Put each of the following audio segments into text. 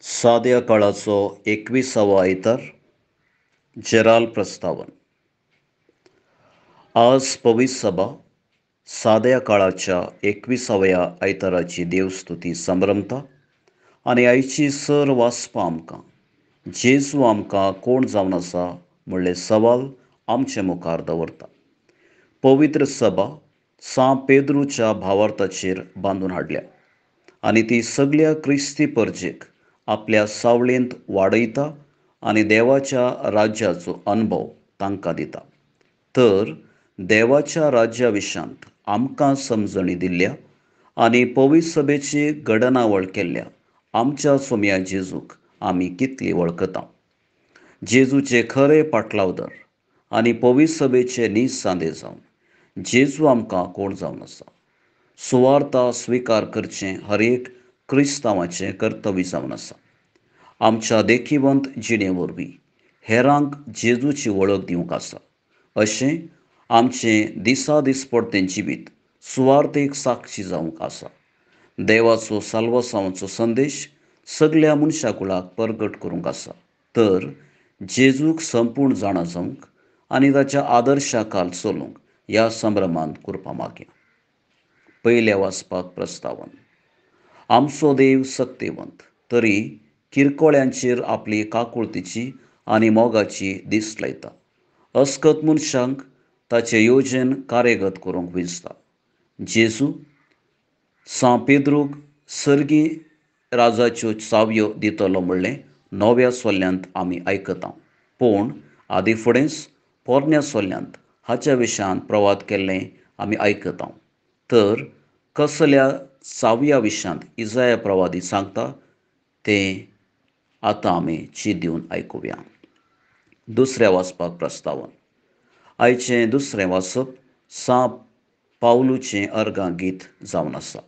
साद्या काळाचो 21वो आयतार, जेराल प्रस्तावन. आज पवित्र सभा साद्या काळाच्या 21व्या आयताराची देवस्तुती संभ्रमता आनी आयची सर वाचपा आमकां जेजू आमकां कोण जावन आसा म्हणलें सवाल आमचे मुखार दवरता. पवित्र सभा सां पेद्रूच्या भावार्थाचेर बांदून हाडल्या आनी ती सगल्या क्रिस्ती परजेक आपल्या सावळेंत वाडयता आनी देवाच्या राज्याचो अनुभव तांकां दिता. तर देवाच्या राज्या विशांत आमकां समजणी दिल्ल्या आनी पवित्र सभेची घडणावळ केल्ल्या आमच्या सोम्या जेजूक आमी कितली वळखता. जेजूचे खरे पाटलावदर आनी पवित्र सभेचे नीज सांदे जावन जेजू आमकां कोण जावन आसा. सुवार्ता स्विकार करचें हर एक क्रिस्तांवाचें कर्तव्य जावन आसा. आमच्या देखीवंत जिणे वरवीं हेरांक जेजूची वळख दिवंक आसा. अशें आमचें दिसा दिसपडतें जिवीत सुवार्थेक साक्षी जावंक आसा. देवाचो साल्वासांवाचो संदेश सगल्या मनशा कुळाक परगट करूंक आसा. तर जेजूक संपूर्ण जाणा जावंक आनी ताच्या आदर्शा खाल चलूंक ह्या संभ्रमांत कृपा मागया. पयल्या वाचपाक प्रस्तावन. आमचो देव सक्तेवंत तरी किरकोळ्यांचेर आपली काकुळतीची आनी मोगाची दीस लायता. अस्कत मनशांक ताचें योजन कार्यगत करूंक विंचता. जेजू सां पेद्रूक सर्गी राजाच्यो चावयो दितलो म्हणलें नव्या सोल्यांत आमी आयकता, पूण आदी फुडेंच पोरण्या सोल्यांत हाच्या विशयान प्रवाद केल्लें आमी आयकता. तर कसल्या चावया विशयांत इजाया प्रवादी सांगता तें आतां आमी चीत दिवन आयकुया. दुसऱ्या वाचपाक प्रस्तावन. आयचें दुसरें वाचप सां पावलूचें अर्गां गीत जावन आसा.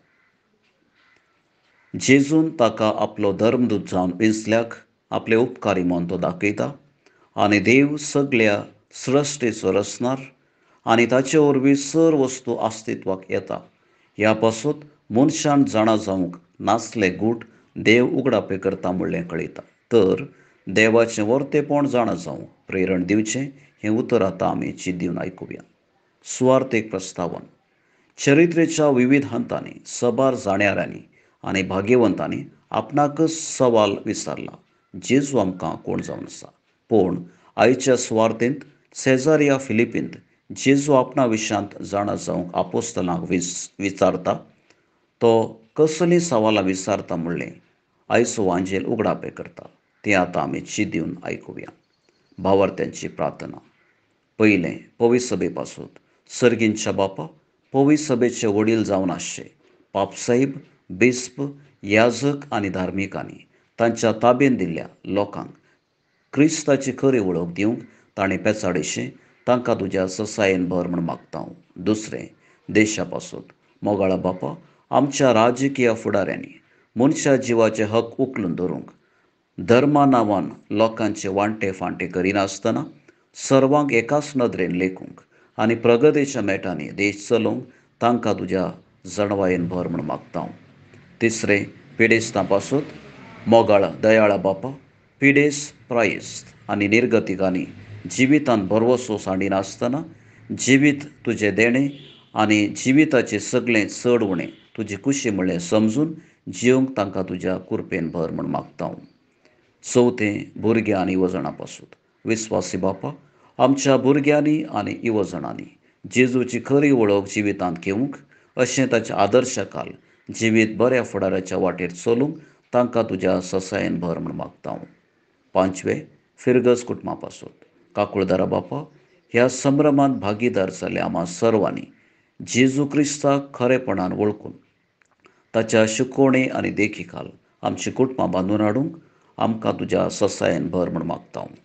जेजून ताका आपलो धर्मदूत जावन विंचल्याक आपले उपकारी म्हूण तो दाखयता आनी देव सगल्या सृश्टीचो रचणार आनी ताचे वरवीं सर वस्तू अस्तित्वाक येता. ह्या पासून मनशान जाणा जावंक नासले गूट देव उगडापे करता म्हणलें कळयता. तर देवाचें वर्तेपण जाणा जावंक प्रेरण दिवचें हें उतर आतां आमी चीत दिवन आयकुया. सुवार्थेक प्रस्तावन. चरित्रेच्या विविध हंतांनी सबार जाण्याऱ्यांनी आनी भाग्यवंतांनी आपणाकच सवाल विचारला, जेजू आमकां कोण जावन आसा. पूण आयच्या सुवार्थेंत सेजारिया फिलिपींत जेजू आपणा विशयांत जाणा जावंक आपोस्तलांक विचारता. तो कसलीं सवालां विचारता म्हणलें आयचो वांजेल उगडापे करता. तें आतां आमी चीत दिवन आयकुया. भावार्थ्यांची प्रार्थना. पयलें, पवित्र सभे पासून सर्गींच्या बापा, पवित्र सभेचे वडील जावन आसचे पापसाहेब, बिस्प, याजक आनी धार्मिकांनी तांच्या ताबेन दिल्ल्या लोकांक क्रिस्ताची खरी वळख दिवंक ताणें पेचाडेशें तांकां तुज्या ससायेन भर म्हूण मागता हांव. दुसरें, देशा पासून मोगाळा बापा, आमच्या राजकीय फुडाऱ्यांनी मनशा जिवाचे हक उखलून धरूंक धर्मा नांवान लोकांचे वांटे फांटे करिनासतना सर्वांक एकाच नदरेन लेखूंक आनी प्रगतीच्या मेटांनी देश चलोवंक तांकां तुज्या जणवायेन भर म्हूण मागता हांव. तिसरें, पिडेस्तां पासून मोगाळा दयाळा बापा, पिडेस प्रायेस्त आनी निर्गतिकांनी जिवितांत भरवसो सांडिनासतना जिवीत तुजें देणें आनी जिविताचें सगळें चड उणें तुजी खुशी म्हणलें समजून जिवंक तांकां तुज्या कुरपेन भर म्हूण मागता हांव. चवथें, भुरग्यां आनी युवजणां पासून विस्वासी बापा, आमच्या भुरग्यांनी आनी युवजणांनी जेजूची खरी वळख जिवितांत घेवंक अशें ताच्या आदर्शा खाल जिवीत बऱ्या फुडाराच्या वाटेर चलूंक तांकां तुज्या ससायेन भर म्हूण मागता हांव. पांचवें, फिरगज कुटुंबा पासून काकुळदारा बापा, ह्या संभ्रमांत भागीदार जाल्ल्या आमा सर्वांनी जेजू क्रिस्ताक खरेपणान वळखून ताच्या शिकोवणे आनी देखी खाल आमची कुटुंबां बांदून हाडूंक आमकां तुज्या ससायेन भर म्हूण मागता हांव.